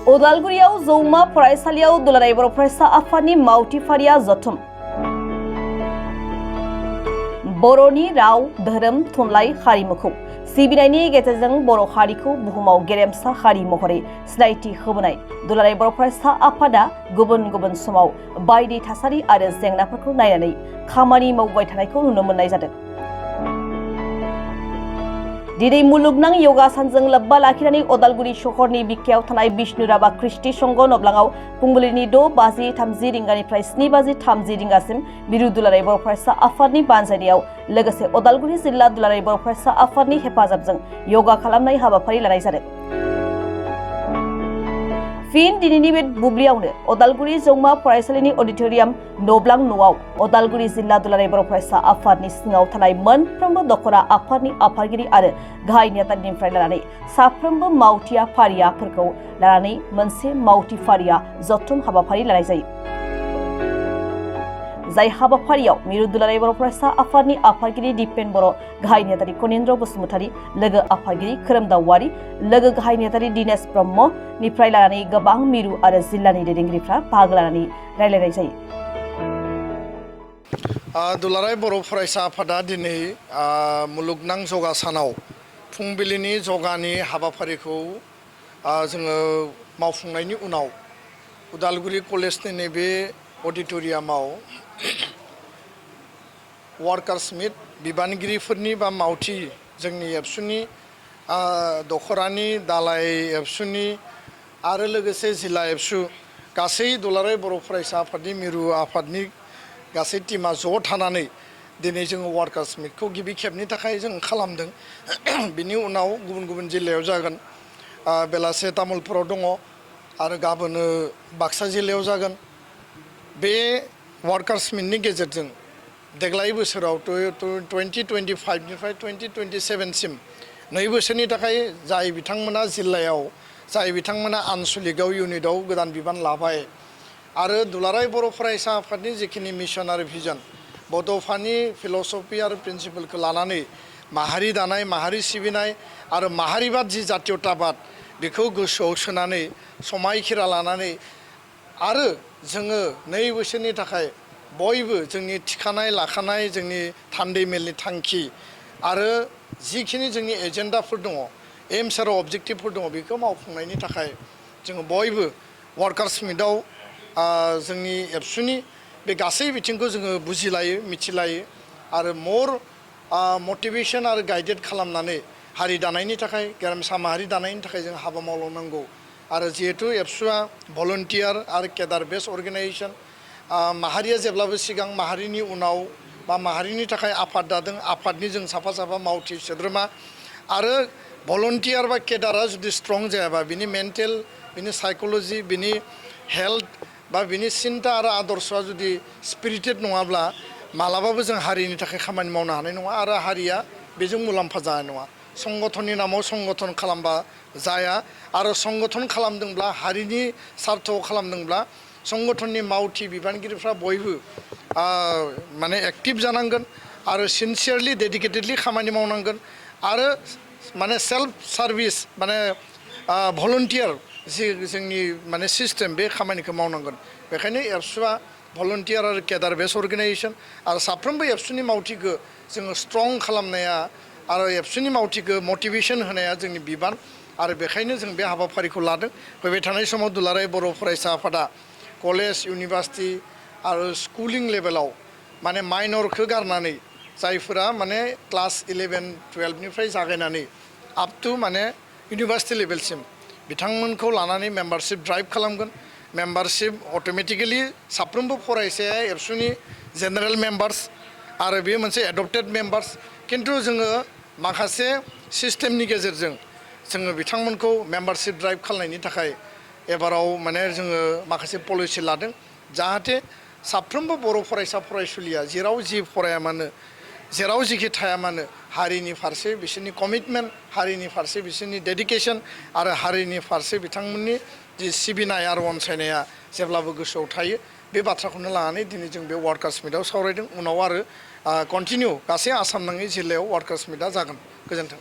उदालगुरियाव जौमा फरायसालियाव दुलाराय बर' फरायसा आफादनि मावथि फारिया जथुम बर'नि राव धोरोम थुनलाइ हारिमुखौ सिबिनायनि गेजेरजों बर' हारिखौ बुहुमाव गेरेमसा हारि महरै सिनायथि होबोनाय दुलाराय बर' फरायसा आफादा गुबुन गुबुन समाव बायदि थासारि आरो जेंनाफोरखौ नायनानै खामानि मावबाय थानायखौ नुनो मोननाय जादों। दिनै मुलुगनां योगा सानजों लोब्बा लाखिनानै उदालगुरि सहरनि बिखायाव थानाय बिष्णु राभा ख्रिस्टि संघ नब्लाङाव फुंबिलिनि 6:30 रिंगानिफ्राय 7:30 रिंगासिम मिरु दुलाराय बर' फरायसा आफादनि बानजायनायाव लोगोसे उदालगुरि जिल्ला दुलाराय बर' फरायसा आफादनि हेफाजाबजों योगा खालामनाय हाबाफारि लानाय जादों। फिन दिनैनि बे बुब्लियावनो उदालगुरि जौमा फरायसालिनि अडिटोरियाम नब्लां न'आव उदालगुरि जिल्ला दुलाराय बर' फरायसा आफादनि सिङाव थानाय मोनफ्रोमबो दख'रा आफादनि आफादगिरि आरो गाहाय नेतानिफ्राय लानानै साफ्रोमबो मावथिया फारियाफोरखौ लानानै मोनसे मावथि फारिया जथुम हाबाफारि लानाय जायो। जाय हाबाफारियाव मिरु दुलाराय बर' फरायसा आफादनि आफादगिरि दिपेन बर' गाहाय नेतारि कनिन्द्र बसुमतारी लोगो आफादगिरि खोरोमदाव वारि लोगो गाहाय नेतारि दिनेश ब्रह्मनिफ्राय लानानै गोबां मिरु आरो जिल्लानि दैदेनगिरिफ्रा बाहागो लानानै रायलायनाय जायो। दुलाराय बर' फरायसा आफादा दिनै मुलुगनां जगा सानाव फुंबिलिनि जगानि हाबाफारिखौ जोङो मावफुंनायनि उनाव उदालगुरि कलेजनि नैबे अडिटोरियामाव वार्कार्स मिट बिबानगिरिफोरनि बा मावथि जोंनि एबसुनि दखरानि दालाय एबसुनि आरो लोगोसे जिल्ला एबसु गासै दुलाराय बर' फरायसा आफादनि मिरु आफादनि गासै टीमा ज' थानानै दिनै जोङो वार्कार्स मिटखौ गिबि खेबनि थाखाय जों खालामदों। बिनि उनाव गुबुन गुबुन जिल्लायाव जागोन, बेलासे तामुलपुराव दङ आरो गाबोनो बाक्सा जिल्लायाव जागोन। बे वार्कार्स मिटनि गेजेरजों देग्लाय बोसोराव 2025निफ्राय 2027सिम 2 बोसोरनि थाखाय जाय बिथांमोना जिल्लायाव जाय बिथांमोना आनसलिकआव इउनिटआव गोदान बिबान लाबाय आरो दुलाराय बर' फरायसा आफादनि जिखिनि मिशन आरो भिजन बड'फानि फिल'सफि आरो प्रिन्सिपलखौ लानानै माहारि दानाय माहारि सिबिनाय आरो माहारिबाद जि जातीयताबाद बेखौ गोसोआव सोनानै समायखिरा लानानै आरो जोङो 2 बोसोरनि थाखाय बयबो जोंनि थिखानाय लाखानाय जोंनि थान्दै मेलनि थांखि आरो जिखिनि जोंनि एजेन्डाफोर दङ एम्स आरो अबजेक्टिभफोर दङ बेखौ मावफुंनायनि थाखाय जोङो बयबो वार्कार्स मिटआव जोंनि एबसुनि बे गासै बिथिंखौ जोङो बुजिलायो मिथिलायो आरो मर मटिभेसन आरो गाइडेड खालामनानै हारि दानायनि थाखाय गेरेमसा माहारि दानायनि थाखाय जों हाबा मावलांनांगौ। आरो जिहेतु एबसुआ भलन्टियार आरो केडार बेस अर्गेनाइजेसन माहारिया जेब्लाबो सिगां माहारिनि उनाव बा माहारिनि थाखाय आफाद दादों आफादनि जों साफा साफा मावथि सोद्रोमा आरो भलन्टियार बा केडारा जुदि स्ट्रं जायाबा बिनि मेन्टेल बिनि साइक'लजि बिनि हेल्थ बा बिनि सिन्ता आरो आदर्शआ जुदि स्पिरिटेड नङाब्ला मालाबाबो जों हारिनि थाखाय खामानि मावनो हानाय नङा आरो हारिया बेजों मुलाम्फा जानाय नङा। संगठननि नामाव संगठन खालामबा जाया आरो संगठन खालामदोंब्ला हारिनि सार्थआव खालामदोंब्ला संगठननि मावथि बिबानगिरिफ्रा बयबो माने एक्टिभ जानांगोन आरो सिनसियारलि डेडिकेटेडलि खामानि मावनांगोन आरो माने सेल्फ सार्भिस माने भलन्टियार जि जोंनि माने सिस्टेम बे खामानिखौ मावनांगोन। बेखायनो एबसुआ भलन्टियार आरो केडार बेस अर्गेनाइजेसन आरो साफ्रोमबो एबसुनि मावथिखौ जोङो स्ट्रं खालामनाया आरो एबसुनि मावथिखौ मटिभेसन होनाया जोंनि बिबान आरो बेखायनो जों बे हाबाफारिखौ लादों। फैबाय थानाय समाव दुलाराय बर' फरायसा आफादा कलेज इउनिभार्सिटि आरो स्कुलिं लेभेलाव माने माइनरखौ गारनानै जायफोरा माने क्लास 11-12निफ्राय जागायनानै आप टु माने इउनिभार्सिटि लेभेलसिम बिथांमोनखौ लानानै मेम्बारशिप ड्राइभ खालामगोन। मेम्बारशिप अट'मेटिकेलि साफ्रोमबो फरायसाया एबसुनि जेनेरेल मेम्बार्स आरो बेयो मोनसे एडप्टेड मेम्बार्स खिन्थु जोङो माखासे सिस्टेमनि गेजेरजों जोङो बिथांमोनखौ मेम्बारशिप ड्राइभ खालामनायनि थाखाय एबाराव माने जोङो माखासे पलिसि लादों जाहाथे साफ्रोमबो बर' फरायसा फरायसुलिया जेराव जि फराया मानो जेराव जिखि थाया मानो हारिनि फारसे बिसोरनि कमिटमेन्ट हारिनि फारसे बिसोरनि डेडिकेसन आरो हारिनि फारसे बिथांमोननि जि सिबिनाय आरो अनसायनाया जेब्लाबो गोसोआव थायो बे बाथ्राखौनो लानानै दिनै जों बे वार्कार्स मिटआव सावरायदों। उनाव आरो कन्टिनिउ गासै आसाम नाङै जिल्लायाव वार्कार्स मिटआ जागोन। गोजोन्थों।